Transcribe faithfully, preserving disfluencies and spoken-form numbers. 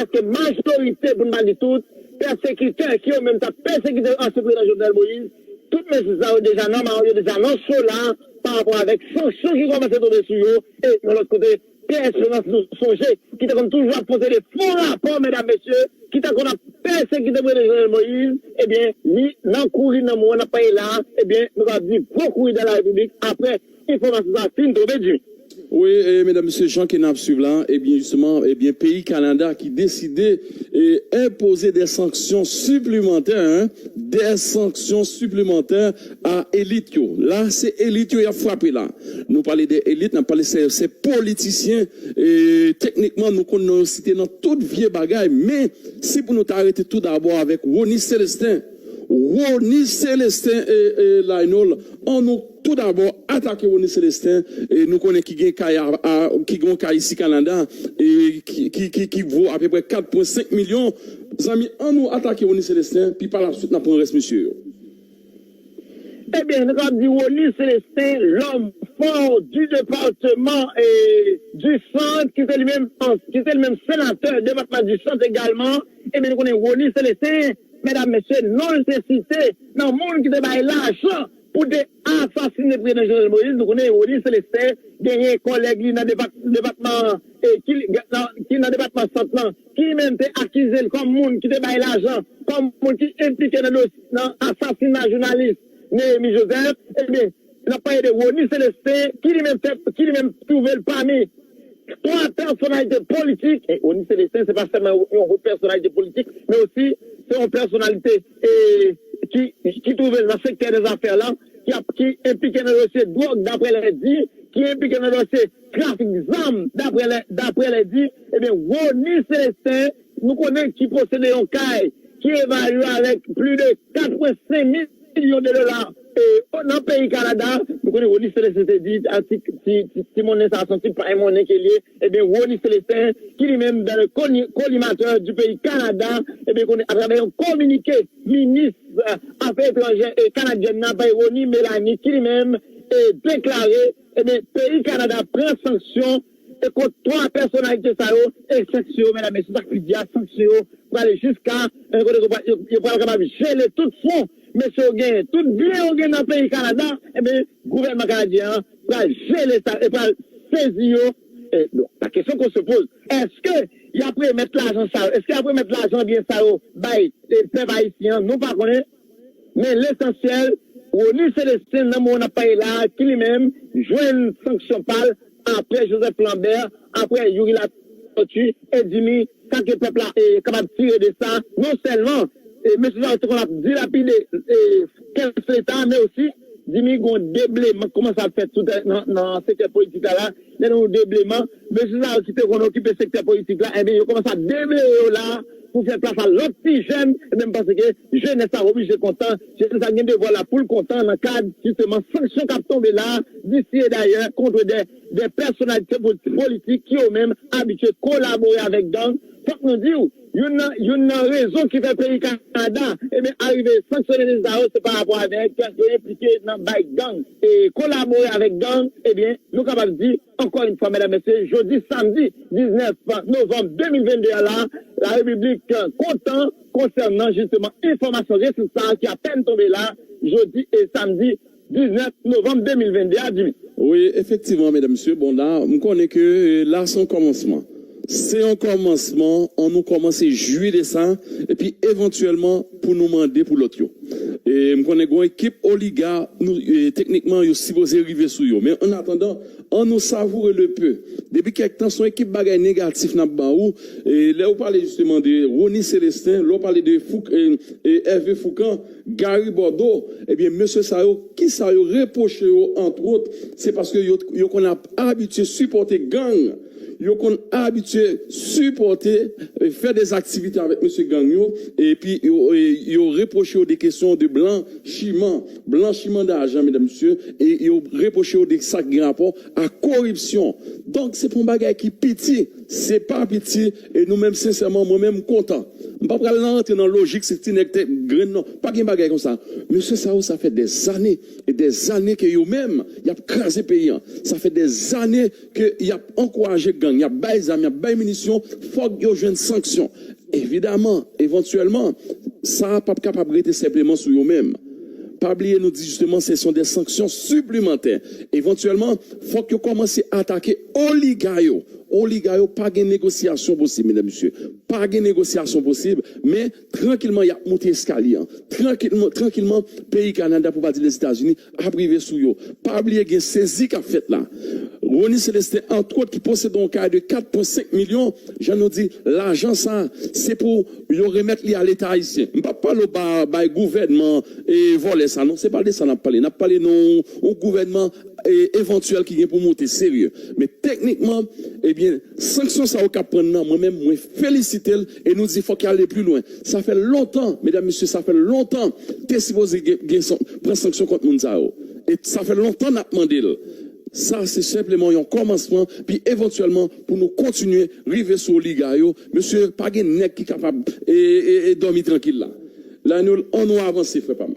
prèske majorite, pou n pa di tout, pèsekitè ki yo menm t ap pèsekite ansyen prezidan Jovenel Moïse, tout mesye sa yo deja nan mayo, yo deja nan cho la, pa rapò avèk sanksyon ki kòmanse tonbe sou yo, e yon lòt kote, Pè Esperans nou sonje, ki te konn toujou ap pote de fo rapò, medam, mesye, ki te konn ap pèsekite prezidan Jovenel Moïse, ebyen, li nan kouri nan moman n ap pale la, ebyen, nou ka di gwo kouri dan la Repiblik, apre enfòmasyon sa a fin tonbe, Jimmy. Wi, e, medam, mesye, jan ke n ap swiv la, ebyen, jisteman, ebyen, peyi Kanada ki deside e, enpoze de sanksyon siplemantè, hein, de sanksyon siplemantè a elit yo. La, se elit yo y ap frape la. Nou pale de elit, n ap pale se, se politisyen, e, teknikman, nou konn non yo site nan tout vye bagay, men si pou nou ta rete tou dabò avèk Rony Célestin, Rony Célestin e, e Lionel, an nou tou dabò atake Rony Célestin, e nou konnen ki gen kay a, a, ki gen yon kay isi Kanada, e ki, ki, ki, ki vo apeprè kat pwen senk milyon. Zanmi, an nou atake Rony Célestin, pi pa la swit n ap pran rès mesye yo. Ebyen, nou ka di Rony Célestin, l'homme fort du département e du centre, ki se li menm, ki se li menm senatè depatman du centre egalman, ebyen, nou konnen Rony Célestin, medam, mesye, non l te site nan moun ki te bay lajan pou te asasine prezidan Jovenel Moïse. Nou konnen Rony Célestin genyen kòlèg li nan depat, depatman e, ki, nan, ki nan depatman sant lan, ki li menm te akize l kòm moun ki te bay lajan, kòm moun ki enplike nan, nan asasina jounalis Néhémie Joseph, ebyen, n ap pale de Rony Célestin, ki li menm fè, ki li menm twouve l pami twa pèsonalite politik. E Rony Célestin, se pa sèlman yon, yon pèsonalite politik, men osi se yon pèsonalite e, ki, ki twouve l nan sektè dè zafè lan, ki, ap, ki enplike nan dosye dwòg, daprè lè di, ki enplike nan dosye trafik zam, daprè lè, daprè lè di, ebyen, Rony Célestin, nou konnen ki posede yon kay ki evalye avèk plis de kat pwen senk milyon de dola e, nan peyi Kanada. Nou konnen Rony Célestin te di, a, ti, ti, ti, ti monnen sa a se yon ti pay monnen ke l ye. Ebyen, Rony Célestin, ki li menm dans le coli-, collimateur du pays Canada, ebyen, konnen atravè yon kominike, minis, e, afè etranjè e kanadyèn nan, bay Rony Mélanie, ki li menm e deklare, ebyen, peyi Kanada pran sanksyon e kont twa pèsonalite sa yo, e sanksyon yo, medam, mesye, sa k pi di a, sanksyon yo prale jiska yon kote yo, yo, yo pral kapab jele tout fon mesye yo genyen, tout byen yo genyen nan peyi Kanada, ebyen, gouvènman kanadyen an pral jele sa, e pral sezi yo. E, bon, la kesyon qu'on se pose, èske y ap remèt lajan sa yo? Èske y ap remèt lajan byen sa yo bay e, pèp ayisyen an? Nou pa konnen. Men lesansyèl, Rony Célestin, nan moman n ap pale la a, ki li menm jwenn sanksyon pa l apre Joseph Lambert, apre Youri Latortue, e Jimmy, sa ke pèp la e, kapab tire de sa, non sèlman e, mesye sa yo te konn ap dilapide e, kès Leta, men osi, Jimmy, gen yon debleman k kòmanse ap fèt sou tè, nan, nan sektè politik la, la, gen yon debleman, mesye sa yo ki te konn okipe sektè politik la, ebyen, yo kòmanse ap debleye yo la, pou fè plas a lòt ti jèn, ebyen, m panse ke jenès la oblije kontan. Jenès la gen devwa la pou l kontan nan kad, jisteman, sanksyon k ap tonbe la, disi e dayè, kont de, de pèsonalite po-, politik ki yo menm abitye kolabore avèk gang. Fòk nou di w, youn nan, youn nan rezon ki fè peyi Kanada, ebyen, arive sanksyone nèg sa yo, se pa rapò avèk yo enplike nan bay gang, e kolabore avèk gang, ebyen, nou kapab di, ankò yon fwa, medam, mesye, jodi samdi diznèf novanm de mil venndde a la, la Repiblik kontan konsènan jisteman enfòmasyon resan sa a ki apèn tonbe la, jodi e samdi diznèf novanm de mil venndde a, Jimmy. Wi, efektivman, medam, mesye, bon, la, m konnen ke, e, la, se yon kòmansman. Se yon kòmansman, an nou kòmanse jwi de sa, epi evantyèlman, pou nou mande pou lòt yo. E m konnen gen yon ekip oliga, nou, e, teknikman, yo sipoze rive sou yo. Men, an atandan, an nou savoure le peu. Depi kèk tan, se yon ekip bagay negatif n ap ba ou. E lè ou pale jisteman de Rony Célestin, lè ou pale de Fouc-, e, e, Hervé Fourcand, Gary Bordeaux, ebyen, mesye sa yo, kisa yo repwoche yo, antwòt, se paske yo, yo konn ap abitye sipòte gang. Yo konn abitye sipòte, e, fè de aktivite avèk mesye gang yo, epi yo, e, yo repwoche yo de kesyon de blanchiman, blanchiman dajan, medam, mesye, e yo repwoche yo de sa ki gen rapò a koripsyon. Donk, se pa yon bagay ki piti, se pa piti, e nou menm, sensèman, mwen menm, m kontan. M pa pral nan rantre nan lojik se ti nèg te grenn non. Pa gen bagay konsa. Mesye sa yo, sa fè dèzane e dèzane ke yo menm, y ap kraze peyi an. Sa fè dèzane ke y ap ankouraje gang, y ap bay zam, y ap bay minisyon. Fòk yo jwenn sanksyon. Evidaman, evantyèlman, sa p ap kapab rete senpleman sou yo menm. Pa bliye nou di jisteman se son de sanksyon siplemantè. Evantyèlman, fòk yo kòmanse atake oliga yo. Oliga yo, pa gen negosyasyon posib, medam, mesye. Pa gen negosyasyon posib, men trankilman, y ap monte eskalye an. Trankilman, trankilman, peyi Kanada, pou pa di Lèzetazini, ap rive sou yo. Pa bliye gen sezi k ap fèt la. Rony Celestin, antwòt, ki posede yon kay de kat pwen senk milyon, jan nou di, lajan sa, se pou yo remèt li a Leta ayisyen. M p ap pale w ba, bay gouvènman e vòlè sa, non. Se pa de sa n ap pale. N ap pale nan yon, yon gouvènman e, evantyèl ki gen pou monte serye. Men teknikman, ebyen, sanksyon sa yo k ap pran nan, mwen menm, mwen felisite l e nou di fòk y ale pi lwen. Sa fè lontan, medam, mesye, sa fè lontan te sipoze gen, gen san- pran sanksyon kont moun sa yo. E sa fè lontan n ap mande l. Sa se senpleman yon kòmansman, pi evantyèlman pou nou kontinye rive sou oliga yo. Mesye, pa gen nèg ki kapab e, e, e dòmi trankil la. Lionel, ann nou avanse, frè pa m.